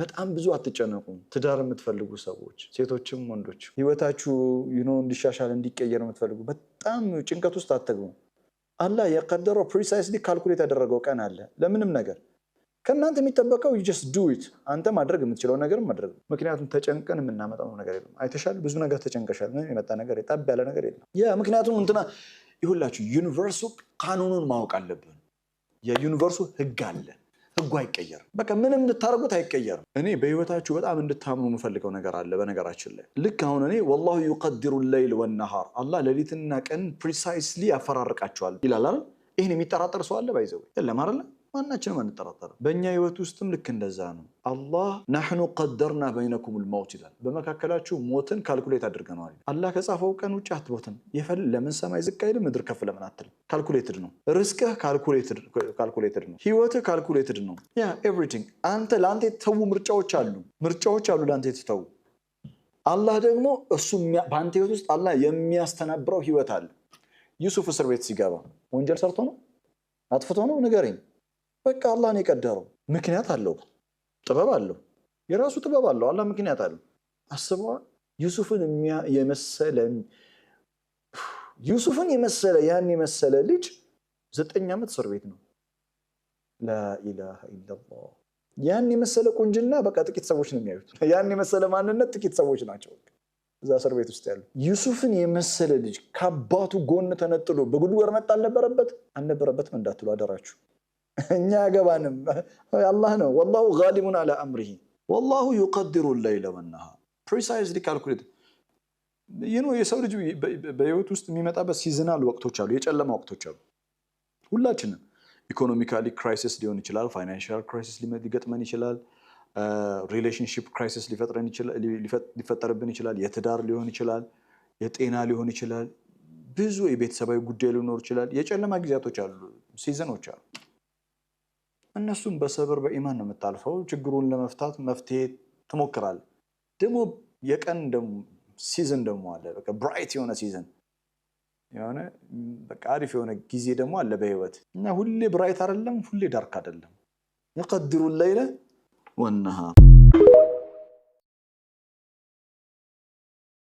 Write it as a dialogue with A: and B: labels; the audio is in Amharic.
A: በጣም ብዙ አትጨነቁ። ትዳር የምትፈልጉ ሰዎች፣ ሴቶችም ወንዶች፣ ህይወታችሁ እንዲሻሻል፣ እንዲቀየር የምትፈልጉ በጣም ጭንቀት ውስጥ አትግቡ። አላህ የቀደረው፣ precisely calculate ያደረገው ቀን አለ ለምንም ነገር። ከእናንተ የሚጠበቀው just do it። አንተ ማድረግ የምትችለው ነገር ማድረግ ነው። ምክንያቱም ተጨንቀን የምናመጣው ነገር የለም። አይተሻል፣ ብዙ ነገር ተጨንቀሻል። ምንም የመጣ ነገር፣ ጠብ ያለ ነገር የለም። Yeah፣ ምክንያቱም እንትና ይሁላችሁ universe ኡ ቃኑኑን ማወቅ አለብን። የ universe ኡ ህግ አለ። ህጉ አይቀየርም። በቃ ምንም እንድታደርጉት አይቀየርም። እኔ በህይወታችሁ በጣም እንድታምኑ የምፈልገው ነገር አለ። በነገራችን ላይ ልክ አሁን እኔ والله يقدر الليل والنهار፣ አላህ ሌሊትና ቀን precisely ያፈራርቃቸዋል ይላል አይደል? ይህን የሚጠራጠር ሰው አለ? By the way የለም አይደለ? ማናችንም አንጠራጠርም። በእኛ ህይወት ውስጥም ልክ እንደዛ ነው። አላህ نحن قدرنا بينكم الموت ይላል። በመካከላችሁ ሞትን calculate አድርገነዋል። አላህ ከጻፈው ቀን ውጭ አትሞትም። ለምን ሰማይ ዝቅ አይልም? ምድር ከፍ ለምን አትልም? Calculated ነው። ርስቅህ calculated ነው። ህይወትህ calculated ነው። Yeah, everything። አንተ ለአንተ የተተዉ ምርጫዎች አሉ፣ ምርጫዎች አሉ ለአንተ የተተዉ። አላህ ደግሞ እሱ በአንተ ህይወት ውስጥ አላህ የሚያስተናብረው ህይወት አለ። ዩሱፍ እስር ቤት ሲገባ ወንጀል ሰርቶ ነው? አጥፍቶ ነው? ንገረኝ። በቃ አላህ ነው የቀደረው። ምክንያት አለው፣ ጥበብ አለው፣ የራሱ ጥበብ አለው። አላህ ምክንያት አለው። አስበዋል። ዩሱፍን የመሰለ ያን የመሰለ ልጅ 9 ዓመት እስር ቤት ነው። لا إله إلا الله። ያን የመሰለ ቁንጅና በቃ ጥቂት ሰዎች ነው የሚያዩት። ያን የመሰለ ማንነት ጥቂት ሰዎች ናቸው እዛ እስር ቤት ውስጥ ያሉ። ዩሱፍን የመሰለ ልጅ ከአባቱ ጎን ተነጥሎ በጉድጓድ መጣል አልነበረበት? አልነበረበትም እንዳትሉ አደራችሁ። እኛ ያገባንም አላህ ነው። والله غالب على أمره والله يقدر الليل والنهار precisely calculate። የሰው ልጅ በህይወት ውስጥ የሚመጣበት seasonal ወቅቶች አሉ፣ የጨለማ ወቅቶች አሉ። ሁላችንም economically crisis ሊሆን ይችላል፣ financial crisis ሊገጥመን ይችላል፣ relationship crisis ሊፈጠርብን ይችላል፣ የትዳር ሊሆን ይችላል፣ የጤና ሊሆን ይችላል፣ ብዙ የቤተሰባዊ ጉዳይ ሊኖር ይችላል። የጨለማ ጊዜያቶች አሉ፣ season ኦች አሉ። እነሱም በሰብር በኢማን ነው የምታልፈው። ችግሩን ለመፍታት መፍትሄ ትሞክራለህ። ደግሞ የቀን season ደግሞ አለ። በቃ bright የሆነ season፣ የሆነ በቃ አሪፍ የሆነ ጊዜ ደግሞ አለ በህይወት። እና ሁሌ bright አይደለም፣ ሁሌ dark አይደለም። يقدر الليل والنهار።